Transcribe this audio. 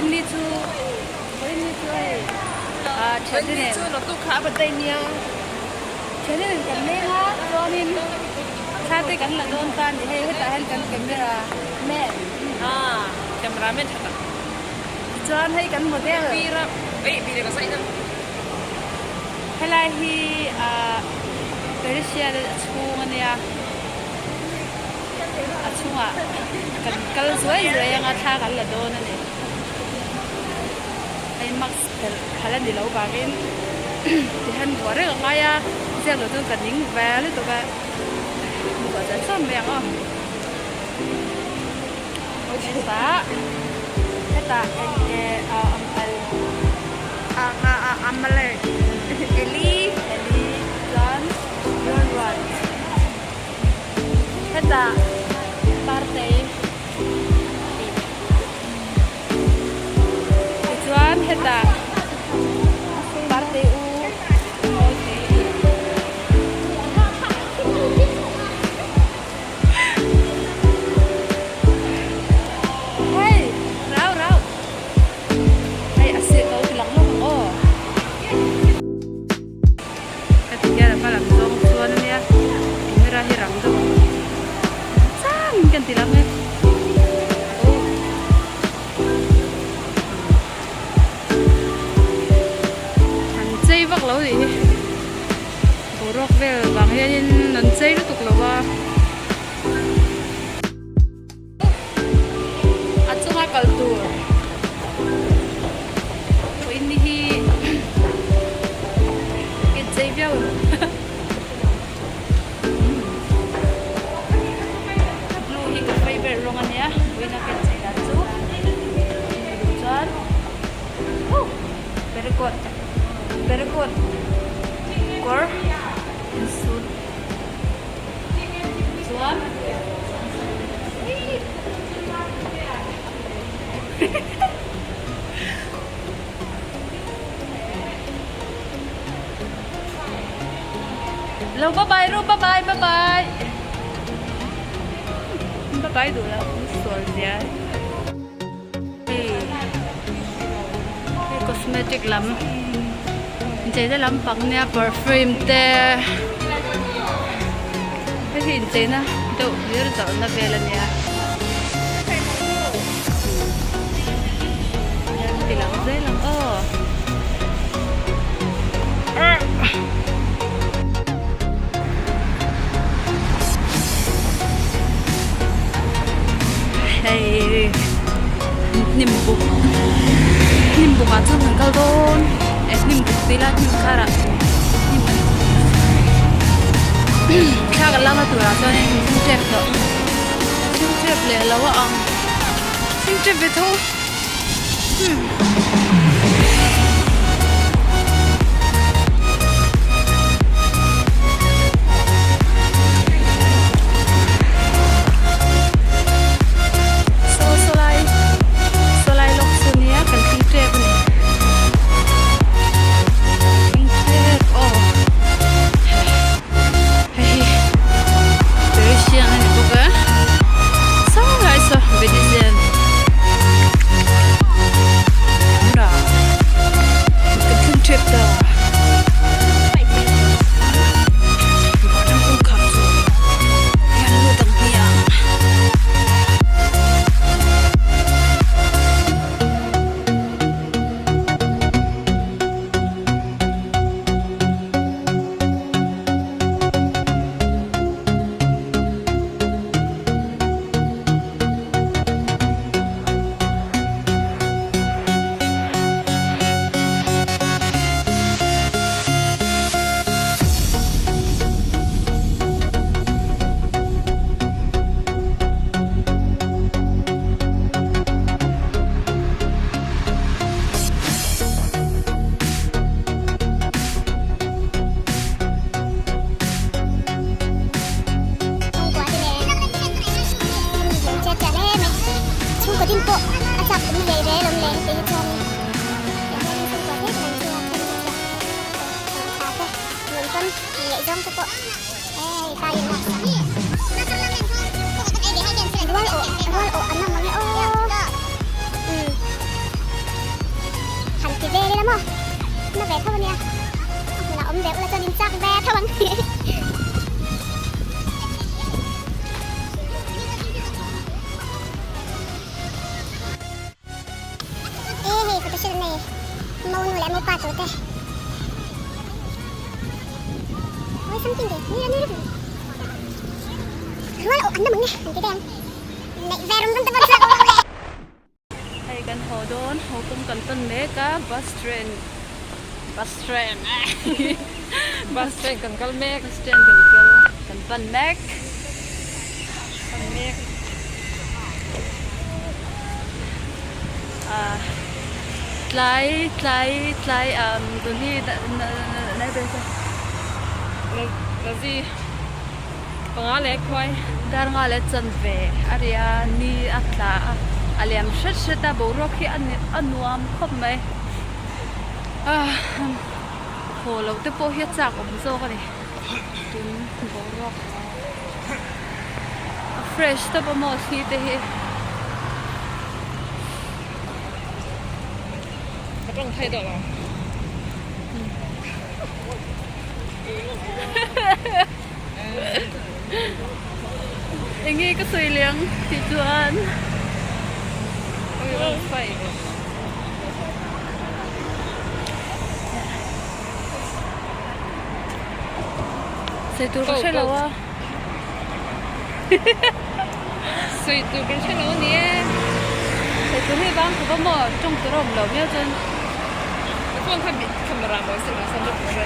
Vawiin ni chu vawiin ni chu hei ah thiante nen chu naktuk kha a birthday nia thiante nen kan leng a chuanin thla te kan la dawn ta a ni hei hetah hian kan camera man ah camera man tha tak tichuan hei kan model helai hi ah Persia a chhung a nia. A chungah kan kal zuai zuai anga thla kan la dawn a ni. Hei mask phelh phal a ni lo vangin tihian buah reng a ngai a, ziak lo chuan ka ning ve lutuk a, buah zan sawn mai ang aw. Hetah hetah eng nge a awm al Eli Eli chuan Ruat. Hetah partei tih tichuan hetah partei u mawitei hei rau rau hei a seh ko ti lang lawk ang aw. Heti hian a hma lam zawng chuan ania camera hi rang deuh ang chang in kan ti lang e oh an chei vak lo nih hi boruak vel vang hianin an chei lutuk lo a. A chunga kal tur pawhin ni hi inchei viau em blue hi ka favourite rawng ania vawiin a ka inchei dan chu chuan very good very good kawr insut. Chuan Lo bye bye ru bye bye bye bye bye bye duh lo sual zia hei hei cosmetic lam incheina lampang nia perfume te hei hi incheina deuh hlir zawrhna vel ania ti lang zel ang aw. Hei hnim buk hnim buk ah chuan kan kal dawn eh hnim buk tih lai hnim kharah hnim thla kan lakna turah chuanin kan thleng tep tawh thleng tep leh lo a ang thleng tep ve tho. Saw sawlai sawlai lawk chu nia kan thleng tep a ni thleng tep aw hei hi persian a ni bawk a sawlai saw venetian kan thleng tep ta. tho a nia. A hmunah awm ve ula chuan in chak ve tho ang. E hei photoshoot an nei monu leh mopa tur te. Oi something te ni a ni reuh. Rual awh an la mang e an ti daih ang. Neih ve rum rum te pawh chu a awm lo le. Hei kan haw dawn, haw kawng kan pan mek a, bus train, bus train bus train kan kal mek, bus train kan kal kan pan mek, pan mek. Ah tlai tlai tlai ah tun hi nai ber chu Razi panga leh khuai. Dar nga leh chanve a ri a, ni a tla a, a liam hret hret a, boruak hi a nuam khawp mai. Haw loh te pawh hi a chak awm zawk a ni tun boruak a fresh tawp a maw thli te hi. Ka tawng thei tawh lo. Enge ka sawi leh ang tih chuan Sawi tur ka hre lo a. Sawi tur kan hre lo a ni e. Sawi tur hi vang khawp a maw tawng tur a awm lo miau chuan. Ka phone kha camera mawi se lo san rawh hre.